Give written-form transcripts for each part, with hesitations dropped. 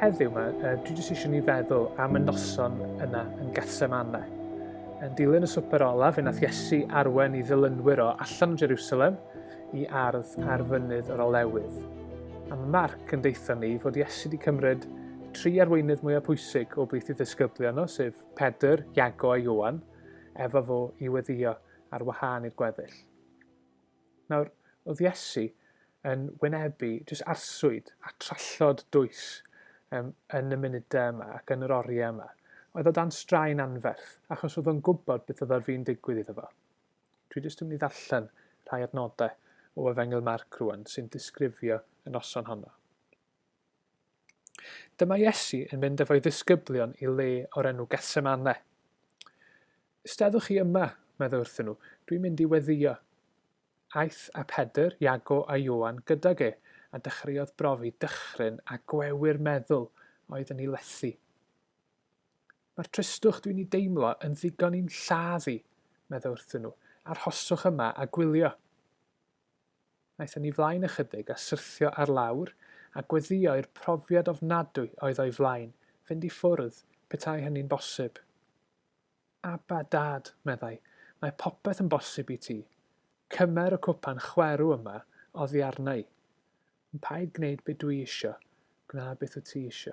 Heddiw yma, dwi jyst eisiau ni feddwl am y noson yna yn Gethsemane. Yn dilyn y swper olaf, fe nath Iesu arwen i ddilynwyr o allan o Jerusalem i ardd ar fynydd yr Olewydd. A mae Marc yn deitha ni fod Iesu wedi cymryd tri arweinydd mwyaf pwysig o blith i ddisgyblion o, sef Pedr, Iago a Ioan, efo fo i weddio ar wahân i'r gweddill. Nawr, oedd Iesu yn wynebu jyst arswyd a trallod dwys um, yn y munudau yma ac yn yr oriau yma. Oedd o dan straen anferth, achos oedd o'n gwybod beth oedd ar fin digwydd iddo fo. Dwi jyst yn mynd i ddarllen rhai adnodau o Efengyl Marc rwan sy'n disgrifio y noson honno. Dyma Iesu yn mynd efo'i ddisgyblion i le o'r enw Gethsemane. Ysteddwch chi yma, meddai wrthyn nhw, dwi'n mynd i weddïo. Aeth â Pedr, Iago a Ioan gydag e, a dechreuodd brofi dychryn a gwewyr meddwl oedd yn ei lethu. Mae'r tristwch dwi'n ei deimlo yn ddigon i'm lladd i, meddai wrthyn nhw, arhoswch yma a gwylio. Aeth yn ei flaen ychydig a syrthio ar lawr, a gweddïo i'r profiad ofnadwy oedd o'i flaen, fynd i ffwrdd, petai hynny'n bosib. Abba, Dad, meddai, mae popeth yn bosib i ti. Cymer y cwpan chwerw yma oddi arna i. Ond paid gwneud be dwi isio, gwna beth wyt ti isio.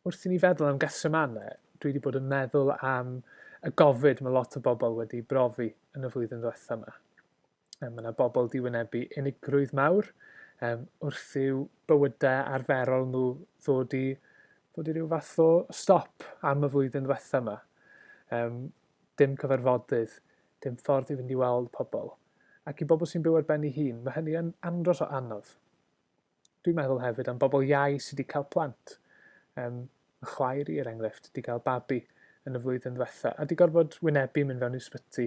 Wrth i ni feddwl am Gethsemane, dwi wedi bod yn meddwl am y gofid mae lot o bobl wedi brofi yn y flwyddyn ddiwetha yma. Mae yna bobl wedi wynebu unigrwydd mawr um, wrth i'w bywydau arferol nhw ddod i, ddod i ryw fath o stop am y flwyddyn ddiwetha yma. Um, dim cyfarfodydd, dim ffordd i fynd i weld pobl. Ac i bobl sy'n byw ar ben eu hun, mae hynny yn andros o anodd. Dwi'n meddwl hefyd am bobl iau sydd wedi cael plant. Um, fy chwaer i, er enghraifft, wedi cael babi yn y flwyddyn ddiwetha a wedi gorfod wynebu mynd fewn i ysbyty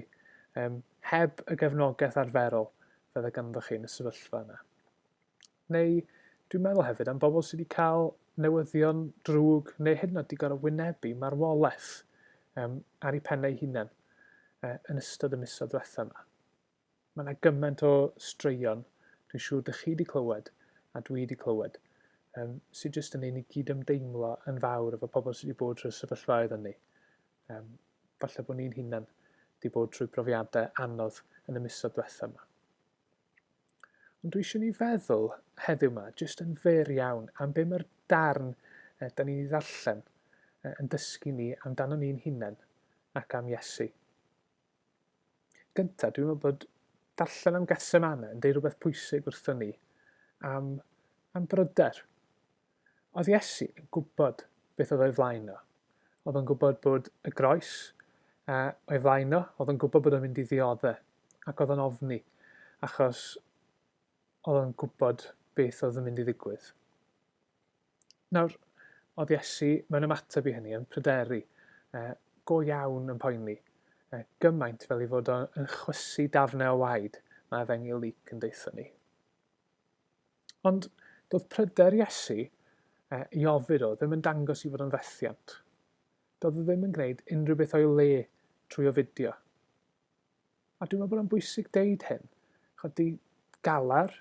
um, heb y gefnogaeth arferol fydde ganddo chi yn y sefyllfa yna. Neu dwi'n meddwl hefyd am bobl sydd wedi cael newyddion drwg neu hyd yn oed wedi gorfod wynebu marwolaeth um, ar eu pennau eu hunain uh, yn ystod y misoedd diwetha yma. Mae yna gymaint o straeon, dwi'n siŵr dych chi wedi clywed, a dwi wedi clywed, um, sydd jyst yn ein i gyd ymdeimlo yn fawr efo pobl sydd wedi bod trwy'r sefyllfaoedd hynny. Um, falle bod ni'n hunan wedi bod trwy brofiadau anodd yn y misoedd diwethaf yma. Ond dwi eisiau ni feddwl heddiw yma, jyst yn fyr iawn, am be mae'r darn eh, da ni'n ei ddarllen eh, yn dysgu ni amdano ni'n hunain ac am Iesu. Gyntaf, dwi'n meddwl bod darllen am Gethsemane yn deud rhywbeth pwysig wrthon ni am, am bryder. Oedd Iesu yn gwybod beth oedd o'i flaen o. Oedd o'n gwybod bod y groes uh, o'i flaen o, oedd o'n gwybod bod o'n mynd i ddioddau, ac oedd o'n ofni, achos oedd o'n gwybod beth oedd yn mynd i ddigwydd. Nawr, oedd Iesu, mewn ymateb i hynny, yn pryderu, eh, go iawn yn poeni, eh, gymaint fel ei fod o'n chwysu dafnau o waed, mae Efengyl Luc yn deutha ni. Ond doedd pryder Iesu eh, i ofid o ddim yn dangos i fod yn fethiant. Doedd o ddim yn gwneud unrhyw beth o'i le trwy ofidio. A dwi'n meddwl bod o'n bwysig deud hyn, chod di galar,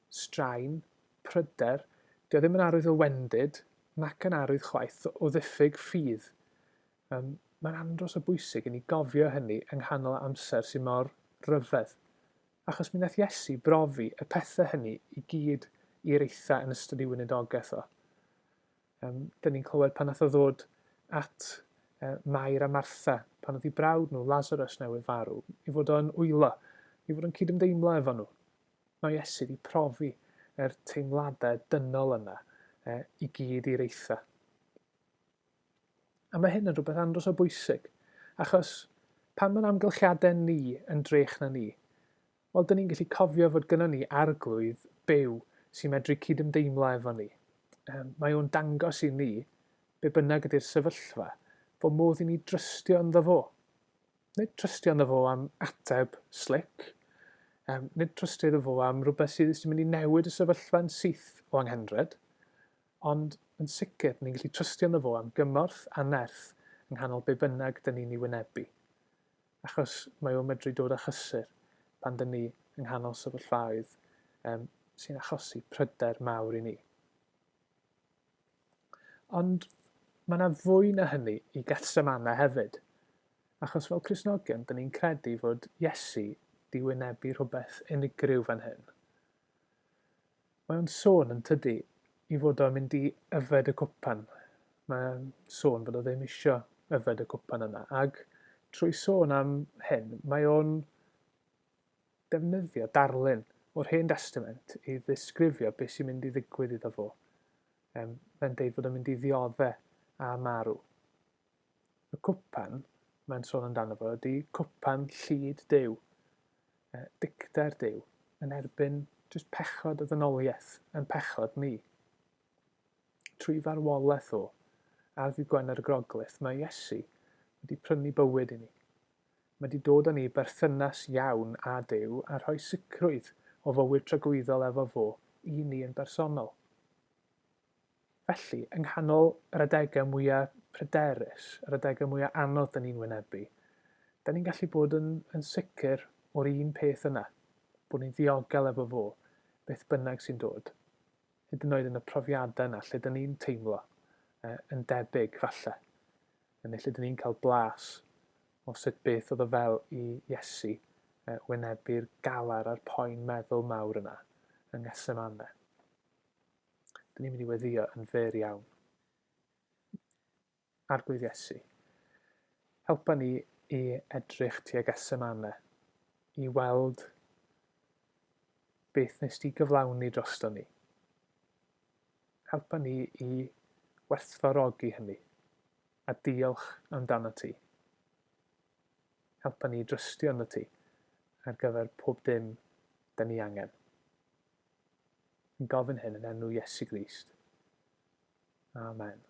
straen, pryder, di o ddim yn arwydd o wendid, nac yn arwydd chwaith o ddiffyg ffydd. Um, mae'n andros o bwysig i ni gofio hynny yng nghanol amser sy'n mor ryfedd. Achos mi wnaeth Iesu brofi y pethau hynny i gyd i'r eitha yn ystod ei weinidogaeth o. Um, dyn ni'n clywed pan nath o ddod at uh, Mair a Martha, pan oedd ei brawd nhw, Lazarus, newydd farw, i fod o'n wylo, i fod o'n cydymdeimlo efo nhw. Mae Iesu wedi profi yr teimladau dynol yna eh, i gyd i'r eitha. A mae hyn yn rhywbeth andros o bwysig, achos pan mae'n amgylchiadau ni yn drech na ni, Wel, dyn ni'n gallu cofio fod gynnon ni arglwydd byw sy'n medru cydymdeimlo efo ni. Um, mae o'n dangos i ni, be bynnag ydy'r sefyllfa, fod modd i ni drystio ynddo fo. Nid trystio ynddo fo am ateb slick, um, nid trystio iddo fo am rhywbeth sydd sy'n mynd i newid y sefyllfa'n syth o anghenred, ond yn sicr ni'n gallu trystio ynddo fo am gymorth a nerth yng nghanol be bynnag dyn ni'n ei wynebu. achos mae o'n medru dod â chysur pan dyn ni yng nghanol sefyllfaoedd um, sy'n achosi pryder mawr i ni. Ond mae yna fwy na hynny i Gethsemane hefyd. Achos fel Cristnogion, dyn ni'n credu fod Iesu di wynebu rhywbeth unigryw fan hyn. Mae o'n sôn yn tydi i fod o'n mynd i yfed y cwpan. Mae'n sôn bod o ddim isio yfed y cwpan yna. Ac trwy sôn am hyn, mae o'n defnyddio darlun o'r Hen Destament i ddisgrifio beth sy'n mynd i ddigwydd iddo fo. Um, mae'n deud fod o'n mynd i ddiodde a marw. Y cwpan mae'n sôn amdano fo ydy cwpan llid Duw, dicter Duw, yn erbyn jyst pechod y ddynoliaeth, yn pechod ni. Trwy farwolaeth o, ar ddydd Gwener y Groglith, mae Iesu wedi prynu bywyd i ni. Mae wedi dod â ni i berthynas iawn â Duw a rhoi sicrwydd o fywyd tragwyddol efo fo i ni yn bersonol. Felly, yng nghanol yr adegau mwya pryderus, yr adegau mwya anodd 'da ni'n wynebu, 'da ni'n gallu bod yn, yn sicr o'r un peth yna, bod ni'n ddiogel efo fo, beth bynnag sy'n dod. Hyd yn oed yn y profiadau yna lle 'da ni'n teimlo eh, yn debyg falle, neu lle 'da ni'n cael blas o sut beth oedd o fel i Iesu eh, wynebu'r galar a'r poen meddwl mawr yna yng Ngethsemane. Dyn ni'n mynd i weddio yn fyr iawn. Arglwydd Iesu, helpa ni i edrych tuag Gethsemane, i weld beth nes di gyflawni drosto ni. Helpa ni i werthfawrogi hynny a diolch amdano ti. Helpa ni i drystio yno ti ar gyfer pob dim da ni angen. Yn gofyn hyn yn enw Iesu Grist. Amen.